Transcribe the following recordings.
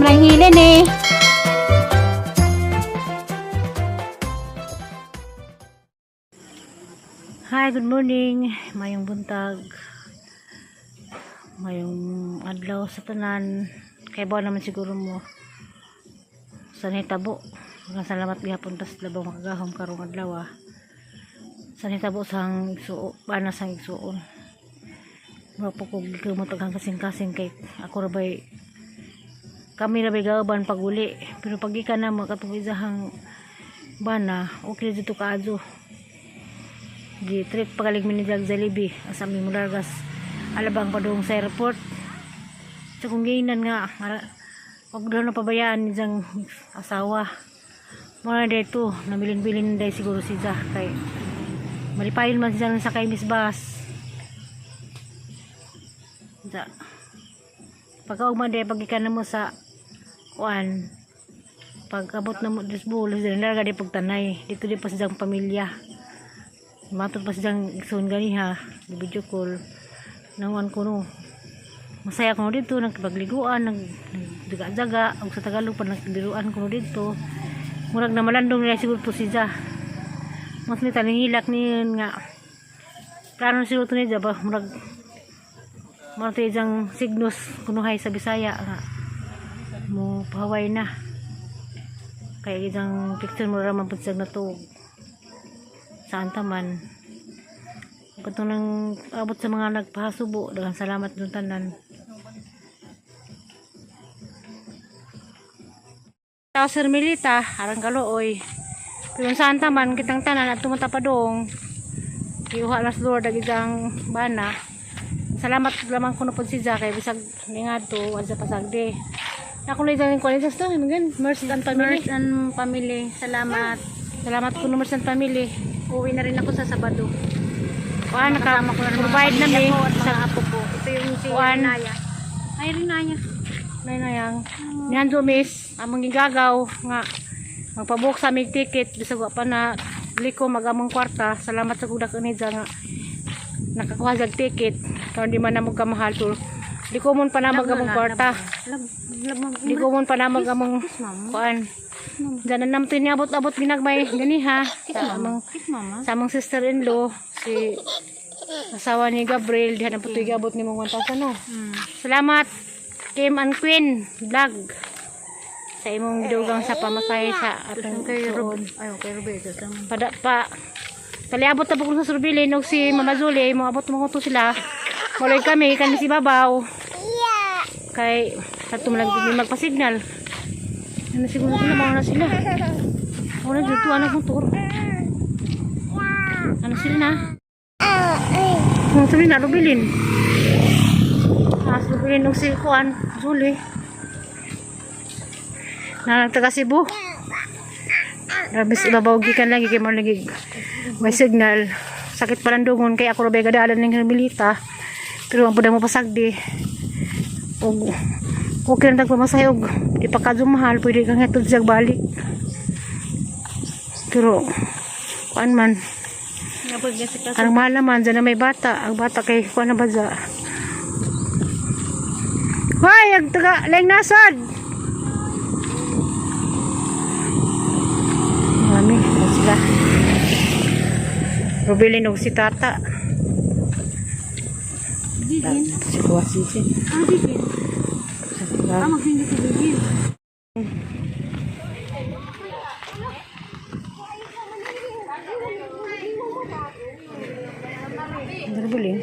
rang hilin eh. Hi, good morning. Mayong buntag. Mayong adlaw sa tanan. Kay ba naman siguro mo sa nitabo. Magang salamat gihapon tas labaw makagahom karong adlaw ah. Sa nitabo sang igsuo, bana sang igsuon. Mura po ko gikamot ang kasing-kasing kay ako ra bay kami ra bay gauban paguli. Pero pag ika na mo katong isahang bana, okay dito kaadyo gi trip pagaling mi ni Jag Jollibee asa mi mulargas alabang padung sa airport sa kung giinan nga wag daw napabayaan ni Jang asawa mo na dito nabilin-bilin dahil siguro si Jah kay malipayon man siya sa kay Miss Bas ja pagkaugma dahil pagikan na mo sa kuan pag abot na mo disbulos dahil larga di pagtanay dito di pa sa Jang pamilya. Matod pa siyang igsoon gani ha, video call. Nanguan ko no. Masaya ko no dito, nagpagliguan, nagdaga-daga, ug sa Tagalog pa nagbiruan ko no dito. Murag na malandong nila siguro to si Ja. Mas ni tanihilak ni nga. Plano na siguro to ni Ja ba murag murag to ijang signos kunuhay sa Bisaya nga mo pahaway na. Kaya isang picture mo raman pud siya natuog saan taman katong nang abot sa mga nagpahasubo, daghang salamat dun tanan. Tao Sir Milita, arang kaluoy. Pero saan taman kitang tanan at tumunta pa dong. Iuha na sa Lord ang isang bana. Salamat lamang kuno pod si Jack kay bisag ningadto wa sa pasagdi. Ako na isang kuan sa story magan Mercy and family. Merch and family, salamat. Salamat kuno Mercy and family. Uwi na rin ako sa Sabado. Kuan naka Kasama ko na rin mga provide na pamilya mi ko at sa mga apo ko. Ito yung si Kuan. Rinaya. Ay, Rinaya. Nay nayang. Niyan miss, among gigagaw nga magpabook sa aming ticket bisag wa pa na liko magamong kwarta. Salamat sa kudak ni nga nakakuha sa ticket. Karon di man na mo kamahal to. Liko mon pa na magamong kwarta. Liko mon pa na magamong kuan. Diyan na naman niabot-abot ginagmay gani ha sa among Kiss mama. sa among sister-in-law si asawa ni Gabriel diha na po ito giabot ni mong 1,000 no. Salamat Kim and Queen Vlog sa imong gidugang sa pamasahe sa atong Kay Rob. suod. Ay, kay Roberto. Pada pa Taliabot na po sa Surbilin og si Mama Zuli moabot mo to sila. Muloy kami kani si Babaw. Kay ato man lang magpa-signal. Ano siguro sila mga na sila. Wala dito anak mong turo. Ano sila na? Kung sabi na Rubilin. Ah, Rubilin og si Kuan, Zuli. Na taga Cebu. Rabis ibabaw gikan lagi kay mo lagi may signal. Sakit pa lang dungon kay ako rabay gadalan ning Hermelita. Pero ang pud mo pasagdi. Og okay lang tag pamasahe og di pa kadyo mahal pwede kang hatod siya balik. Pero kuan man ang mahal naman dyan na may bata. Ang bata kay kuan na ba dyan? Hoy, ang taga laing nasod. Mami, ano sila? Rubilin og si tata. Gigin. Si Kuya Sisi. Ah, gigin. Ah, magsindi si Gigin. Rubilin.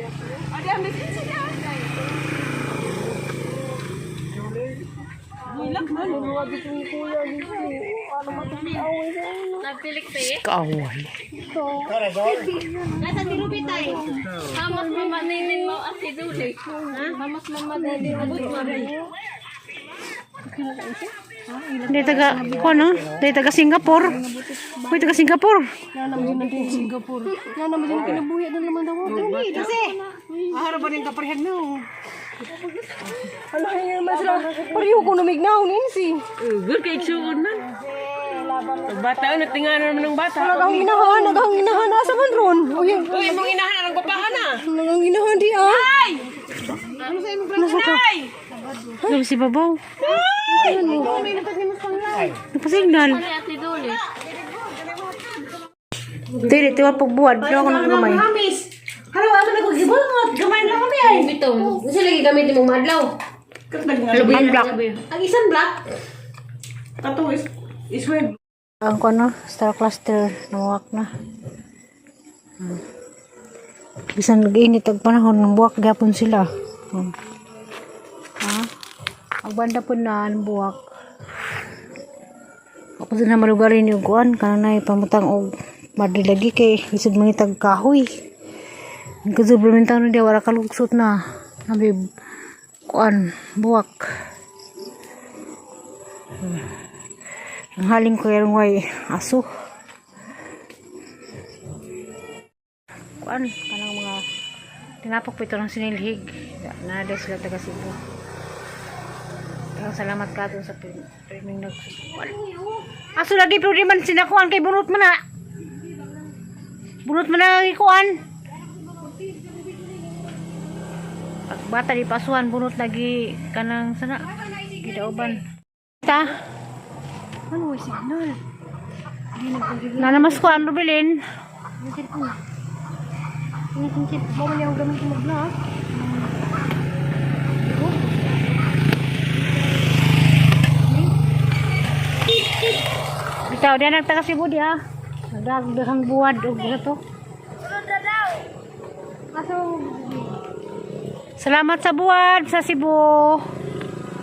Kaaway. Nasa si Ruby tayo. Hamas mama ninin mo ang si Duli. Ha? Hamas mama ninin mo. Hindi taga, kuan no? Hindi taga Singapore. Uy, taga Singapore. Singapore. Nga naman din kinabuhi na naman daw. Kasi, ahara ba rin kaparehan no? Ano kaya naman sila? Pareho ko numignaw ni si. Good kay Chuon man. Bata, natinga na naman ng bata. Nagahanginahan, nagahanginahan. Asa man ron? Uy, Uy, imong inahan ang papahan ah. nagahanginahan di ah. Ano sa imong Ano si Babaw? Napasignal. Ano Ate Duli? Dili, tiwa pagbuhat. Pero ako nang gamay. Hello, ano na ko gibulngot? Gamay na kami ay. Ito. Kasi lagi gamitin mong madlaw. Ang black. Ang isang black. Kato is web. Ang kuno, star cluster, namuwak na. Bisan nag-init ang panahon, namuwak gyapon sila. Ha? Ang banda po na ang buwak. Ako na malugarin yung kuan, kananay pamutang og madilagi kay isod mangitag kahoy. Ang kasublimentaw na diya, wala kalugsot na. Nabi, kuan, buwak. Ang haling ko yung way aso. Kuan, kanang mga tinapok po ito ng sinilhig. Nada sila taga Cebu. Pero salamat ka dun sa priming nagsusukuan. Aso lagi pero di man sinakuan kay bunot man na. Bunot man na ikuan. Pag bata di pasuhan bunot lagi kanang sana gidauban. Ta. Ano ay signal? Nanamas ko ang Rubilin. Ang cellphone. Ang cellphone. Bawal niya ang gamitin mag-vlog. Bitaw, diyan nagtaga Cebu di ah. Nagdaghang buwad og to. Salamat sa buwad sa Cebu.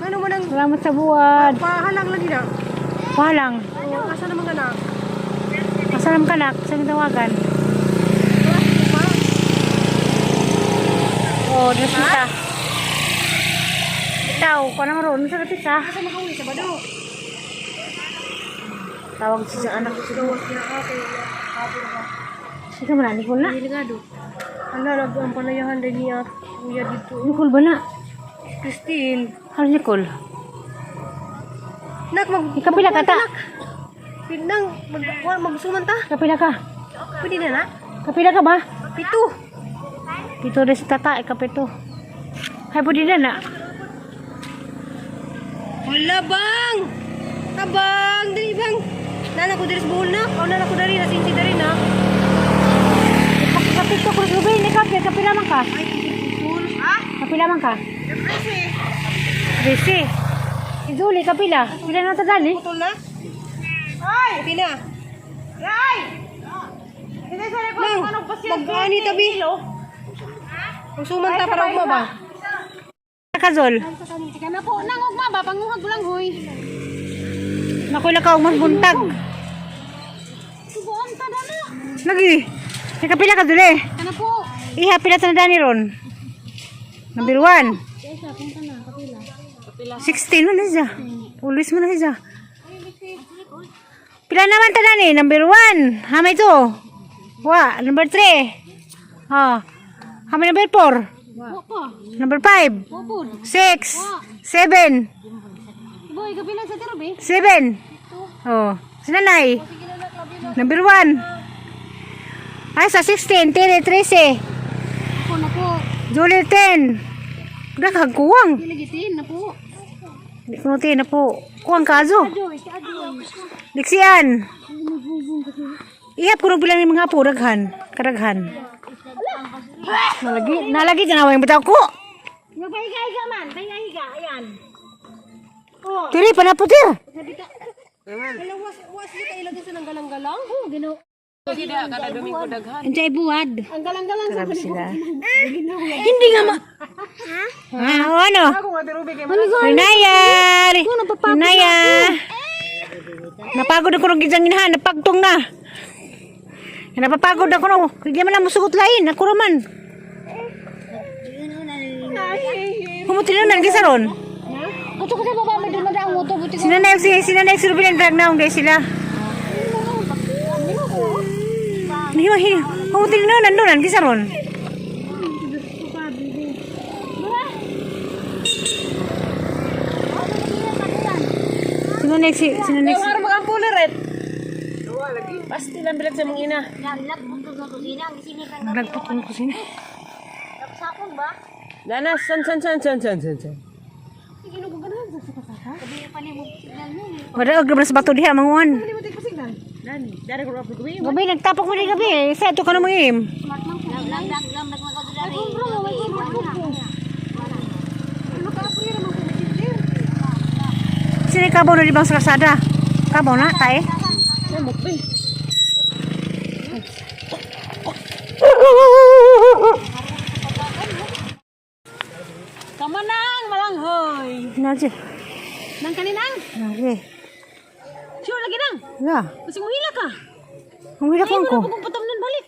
Ano man ang Salamat sa buwad. pahalang lagi na? Walang. Oh, asa naman ka na? Masalam ka nak, sa tawagan. Oh, Diyos kita. Bitaw, ko na ron sa kapit ha. Asa makauwi sa bado? Tawag siya sa anak. Gawas niya ka kay hapon ka. Ikaw man na, Nicole na. Delikado. Ala, nag ang panayahan din niya. Kuya dito. Nicole ba na? Christine. Ano Nicole? Nak, mag... Ikapila ka ta. Nang, mag, magsuman ta. Kapila ka. Pwede na na? Kapila ka ba? 7. 7 rin si tata, 7. Hay, pwede na na. Wala bang! Tabang! Dali bang! Nana ko diri sa buhol na. O nana ko diri na sinsi diri na. 7, Cruz Rubin, ikaw, kapila man ka. Ay, putol. Ha? Kapila man ka. Trece. Izuli, kapila. Pila na tadan eh. Putol na? Ay! Okay na. Ay! Nang, mag-ani tabi. Magsuman ta para ugma ba? Kazol. Kana po, nang ugma ba panguhag lang hoy. Nakula ka umang buntag. Subuon ta na. Lagi. Kapila ka dule. Kana po. Iha, pila tanan ni ron. Number 1. 16 mo na siya. Ulis mo na siya. Pila naman tanan eh. Number 1. Hamay to. Wa. Number 3. Oh. Hamay number 4. Wa pa. Number 5. Wa po. 6. 7. Boy, kapila sa tiro be. 7. Oh. Si nanay. Number 1. Ay, sa 16. Tere, 13. Ako na po. Julie, 10. Nakagkuwang. Dili na po. Hindi ko na po. Kuwang kaso. Liksian. Ihap ko nung bilang yung mga po. Daghan. Kadaghan. Nalagi. Nalagi. Tanawa yung bitaw ko. Magpahiga-higa man, pahiga-higa, ayan. Oh. Tiri, panaputir. Wala, was, was, di ka ilagay sa nang galang-galang? Oh, ginoo. Andiyan buwad. Ang galang-galang sa Grabe sila. Hindi nga ma... Ah, o ano? Rinaya! Rinaya! Napagod ako ng gizang inahan. Napagtong na. Napapagod ako no. Hindi man lang musugot lain. Ako raman. Kumutin na gisa ron. Gusto ko sa baba may dumada ang moto buti ko. Sinanay si sinanay si Rubilin drag na guys sila. Hiwa hiwa. Kumutin na nandun gisa ron. Sinanay si sinanay si Para mag ret. Pasti lang bilat sa mga ina. Nagputong ko sina. Dana, san san san san san san san. Wala og sa bato diha manguan. Nani, dari ko rapod gabi. Gabi nagtapok mo di gabi eh. Sa ito ka na mo im. Sini kabaw na di bang sa kasada? Kabaw na tae. Kamanang malanghoy. Nanti. Nang kaninang? Nanti. Sure lagi nang. Ya. Kasi muhila ka. Ang hila ko ko. Kung patamnan balik.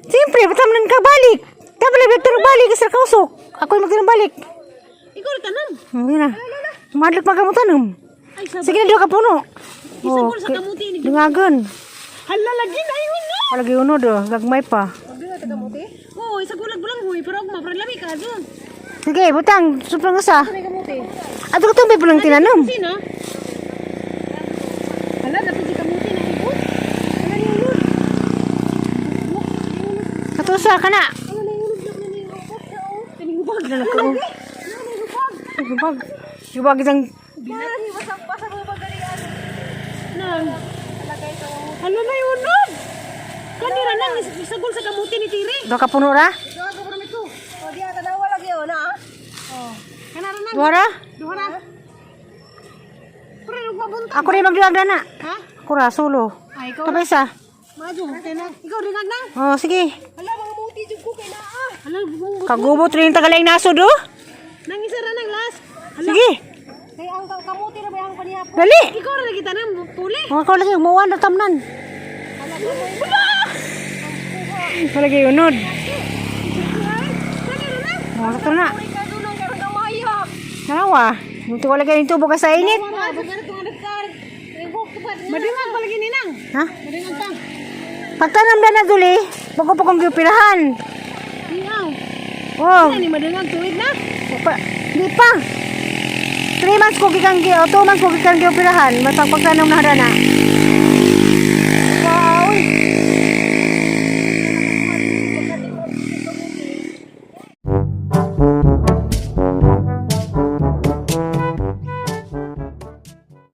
Siyempre, patamnan ka balik. Dapat Victor balik sa kausok. Ako yung magtanong balik. Ikaw rin tanam. Hindi na. Madlok magamutan. Ay, sabi. Sige na, duha ka puno. Isang sa kamuti ni. Dungagon. Hala lagi na yun no. Palagi unod oh, gagmay pa. Oo, isa gulag bulang huy pero ugma pero lami ka dun. Sige, butang, sobrang usa. Ato ko itong pulang tinanom. Sino? Hala, dapat si kamuti na ikot. Hala ni ulod. Ato usa ka na. Hala ni ulod na ni ulod. Kaning hubag. Hala ko. Hubag. Hubag isang Nang. Hala na yung ulod. Kanira nang isagol sa kamuti ni Tiri. duha ka puno ra. Kanara nang. Duha ra. Duha ra. Pero ugma buntag. Ako rin magduwag na. Ha? Ako ra solo. Ay, ikaw. Tapos isa. Majo, na. Ikaw ringag nang. Oh, sige. Hala, mga muti jud ko kay naa. Hala, bubong. Kagubot rin yung tagalaing naso do. Nang isa ra nang last. Sige. Kay ang kamuti ra ba ang kaniya? Dali. Ikaw ra lagi tanang puli. Mga ka lagi umuwan na tamnan. Palagi unod. Oh, sakto na. Tanawa. Munti ko lagi yung tubo ka sa init. Madingag pa lagi ninang. Ha? Madingag pa. Pagtanam na na duli, bago pa kong gipirahan. Iyaw. Oh, Ani madingag tuig na. pa, di pa. 3 months ko gikan gi, o 2 months ko gikan gioperahan, matag pagtanam na hara na.